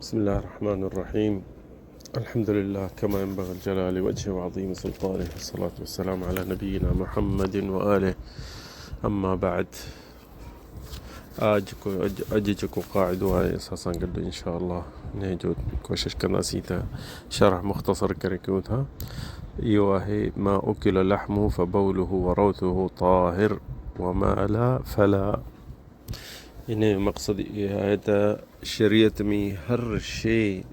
بسم الله الرحمن الرحيم. الحمد لله كما ينبغي الجلال وجهه وعظيم سلطانه، والصلاة والسلام على نبينا محمد وآله. اما بعد، اڄ جيڪو قاعدو آهي اسان سان گڏ انشاء الله انهي جو ڪوشش ڪنداسين ته شرح مختصر ڪري ڪيون ٿا. اهو آهي ما اڪل لحمه فبوله وروثه طاهر وما لا فلا. انهي جو مقصد اهو آهي ته شريعت ۾ هر شيء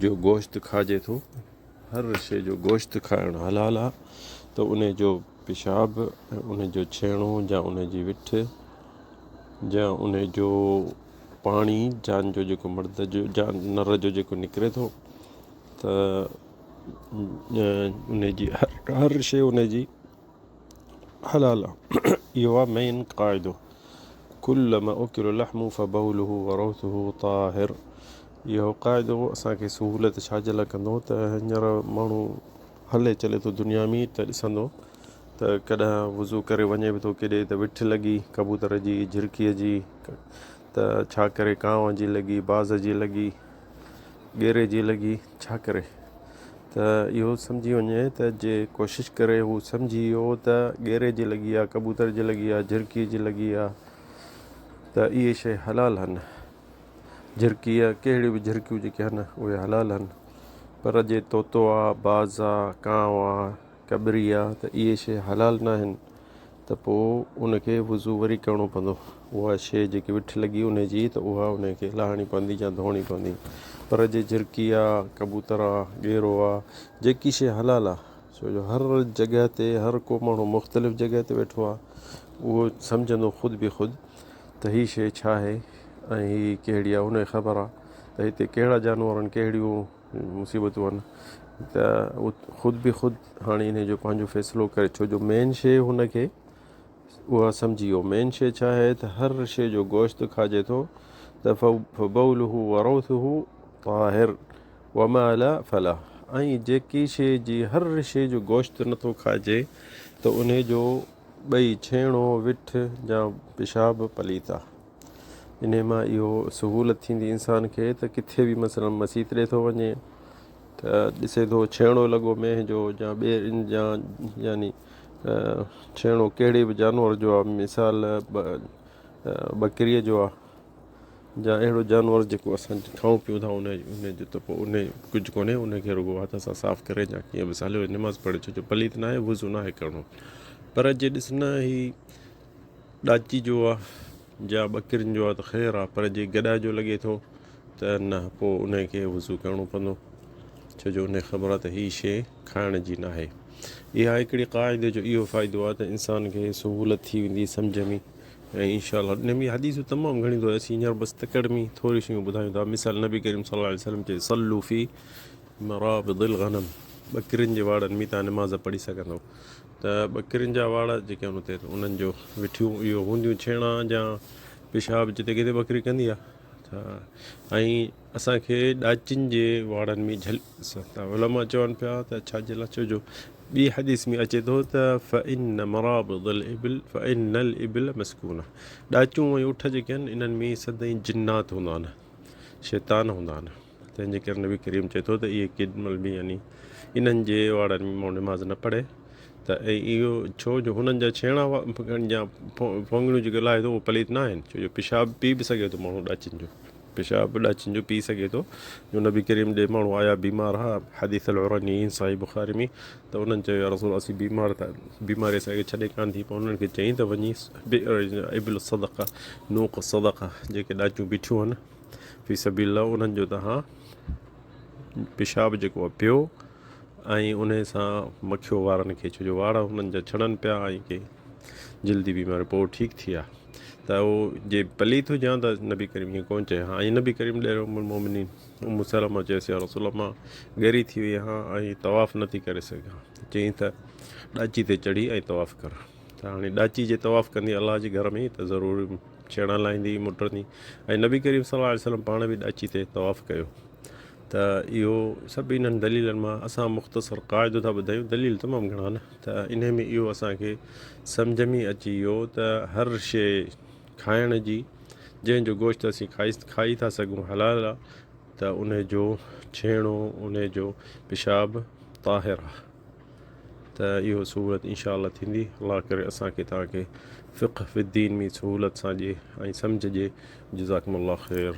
جو گوشت کاجي ٿو، هر شيء جو گوشت کائڻ حلال آهي ته انهي جو پيشاب ۽ انهي جو ڇيڻو يا انهي جي وٺ يا انهي جو پاڻي جان جو جيڪو مرد جو يا نر جو جيڪو نڪري ٿو ته انهي جي هر شيء انهي جي حلال آ. اهو آ مين قاعدو، ڪل ما اڪل لحمه فبوله وروثه طاهر. اهو قاعدو اسان کي سهولت ڇا جي لاء ڪندو ته هينئر ماڻهو هلي چلي ٿو دنيا ۾ ته ڏسندو ته ڪڏهن وضو ڪري وڃي به ٿو ڪيڏي ته وٺ لڳي ڪبوتر جي، جهرڪيء جي، ته ڇا ڪري ڪانء جي لڳي، باز جي لڳي، ڳيري جي لڳي، ڇا ڪري؟ ته اهو سمجهي وڃي ته جي ڪوشش ڪري هو سمجهي ويو ته ڳيري جي لڳي آ، ڪبوتر جي لڳي آ، جهرڪي جي لڳي آ ته اهي شيء حلال هن. جهرڪي آ، ڪهڙيون به جهرڪيون جيڪي هن اهي حلال هن. پر جي طوطو آ، باز آ، ڪانء آ، ڪٻري آ ته اهي شيء حلال ناهن ته پوء ان کي وضو وري ڪرڻو پوندو. اها شيء جيڪي وٺ لڳي ان جي ته اها ان کي لاهڻي پوندي يا ڌوئڻي پوندي. پر جي جهرڪي آ، ڪبوتر آ، ڳيرو آ، جيڪي شيء حلال آ، ڇو جو هر جڳهه تي هر ڪو ماڻهو مختلف جڳهه تي ويٺو آ، اهو سمجهندو خود به خود ته هي شيء ڇا آهي ۽ هي ڪهڙي آ، ان کي خبر آ ته هتي ڪهڙا جانور آهن، ڪهڙيون مصيبتون آهن ته خود به خود هاڻي انهي جو پنهنجو فيصلو ڪري ڇو جو مين شي هن کي اها سمجهي ويو مين شي ڇا آهي ته هر شي جو گوشت کاجي ٿو ته فبوله وروثه طاهر وما لا فلا ۽ جيڪي شي جي هر شي جو گوشت نٿو کائجي ته انهي جو ٻئي ڇيڻو وٺ يا پيشاب پليت آ. انهي مان اهو سهولت ٿيندي انسان کي ته ڪٿي به مثلا مسيت ڏي ٿو وڃي ته ڏسي ٿو ڇيڻو لڳو مينهن جو يا ٻي يا يعني ڇيڻو ڪهڙي به جانور جو آ مثال ٻڪريء جو آ يا اهڙو جانور جيڪو اسان کائون پيون ٿا ان ان جو ته پوء ان ڪجهه ڪونهي ان کي رڳو هٿ سان صاف ڪري يا ڪيئن به ساليو نماز پڙهي ڇو جو پليت ناهي وضو ناهي ڪرڻو پر جي ڏس نه هي ڏاچي جو آ يا ٻڪرين جو آ ته خير آ پر جي گڏهه جو لڳي ٿو ته نه پوء ان کي وضو ڪرڻو پوندو ڇو جو ان کي خبر آ ته هي شيء کائڻ جي ناهي. اها هڪڙي قاعدي جو اهو فائدو آ ته انسان کي سهولت ٿي ويندي سمجهه ۾ ۽ انشاء الله ان ۾ حديثون تمام گهڻيون اٿو اسين هينئر بس تڪڙ ۾ ٿوريون شيون ٻڌايون ٿا مثال نبي ڪريم صلي الله عليه وسلم چي صلو في مرابض الغنم ٻڪرين جي واڙن ۾ تان نماز پڙهي سگهندو ته ٻڪرين جا واڙ جيڪي آهن اتي انهن جو وٺيون اهو هونديون ڇيڻا يا پيشاب جتي ڪٿي ٻڪري ڪندي آهي ته ۽ اسانکي ڏاچين جي واڙن ۾ جھل ته علماء چون پيا ته ڇا جي لاء ڇو جو ٻي حديث ۾ اچي ٿو ته فإن مرابض الابل فإن الابل مسڪونه ڏاچون ۽ اٺ جيڪي آهن انهن ۾ سدائين جنات هوندا آهن شيطان هوندا آهن تنهن جي ڪري نبي ڪريم چئي ٿو ته اهي ڪيڏي مهل به يعني انهن جي واڙن ۾ ماڻهو نماز نه پڙهي ته ۽ اهو ڇو جو هنن جا ڇيڻا يا ڦونگڙيون جيڪي لاهي ٿو اهو پليت نه آهن ڇو جو پيشاب پي به سگهي ٿو ماڻهو ڏاچين جو پيشاب به ڏاچين جو پي سگهي ٿو جو نبي ڪريم ڏي ماڻهو آيا بيمار ها حديث العرنيين صحيح بخاري ۾ ته انهن چيو يا رسول اسين بيمار ته بيماري اسان کي ڇڏي ڪانه ٿي پر انهن کي چيائين ته وڃي ابل الصدقه نوق الصدقه جيڪي ڏاچيون بيٺيون هن في سبيل الله انهن جو توهان پيشاب جيڪو آهي پيو ۽ انهي سان مکيو وارن کي ڇو جو وار انهن جا ڇڙن پيا ۽ ڪي جلدي بيماري پوء ٺيڪ ٿي ويا ته اهو جي پليت هجان ته نبي ڪريم ائين ڪونه چئي ها ۽ نبي ڪريم ڏي ام المومنين ام سلمه چيس يا رسول الله مان ڳري ٿي وئي آهيان ۽ طواف نٿي ڪري سگهان چيائين ته ڏاچي تي چڙهي ۽ طواف ڪر ته هاڻي ڏاچي جي طواف ڪندي الله جي گهر ۾ ته ضرور ڇيڻا لاهيندي مٽندي ۽ نبي ڪريم صلي الله عليه وسلم پاڻ به ڏاچي تي طواف ڪيو ته اهو سڀ انهن دليلن مان اسان مختصر قاعدو ٿا ٻڌايون دليل تمام گهڻا آهن ته انهي ۾ اهو اسان کي سمجهه ۾ اچي ويو ته هر شيء کائڻ جي جنهن جو گوشت اسين کائي کائي ٿا سگهون حلال آ ته ان جو ڇيڻو ان جو پيشاب طاهر آ ته اهو سهولت انشاء الله ٿيندي. الله ڪري اسان کي توهان کي فقه في الدين ۾ سهولت سان ڏي ۽ سمجهه ڏي. جزاڪم الله خير.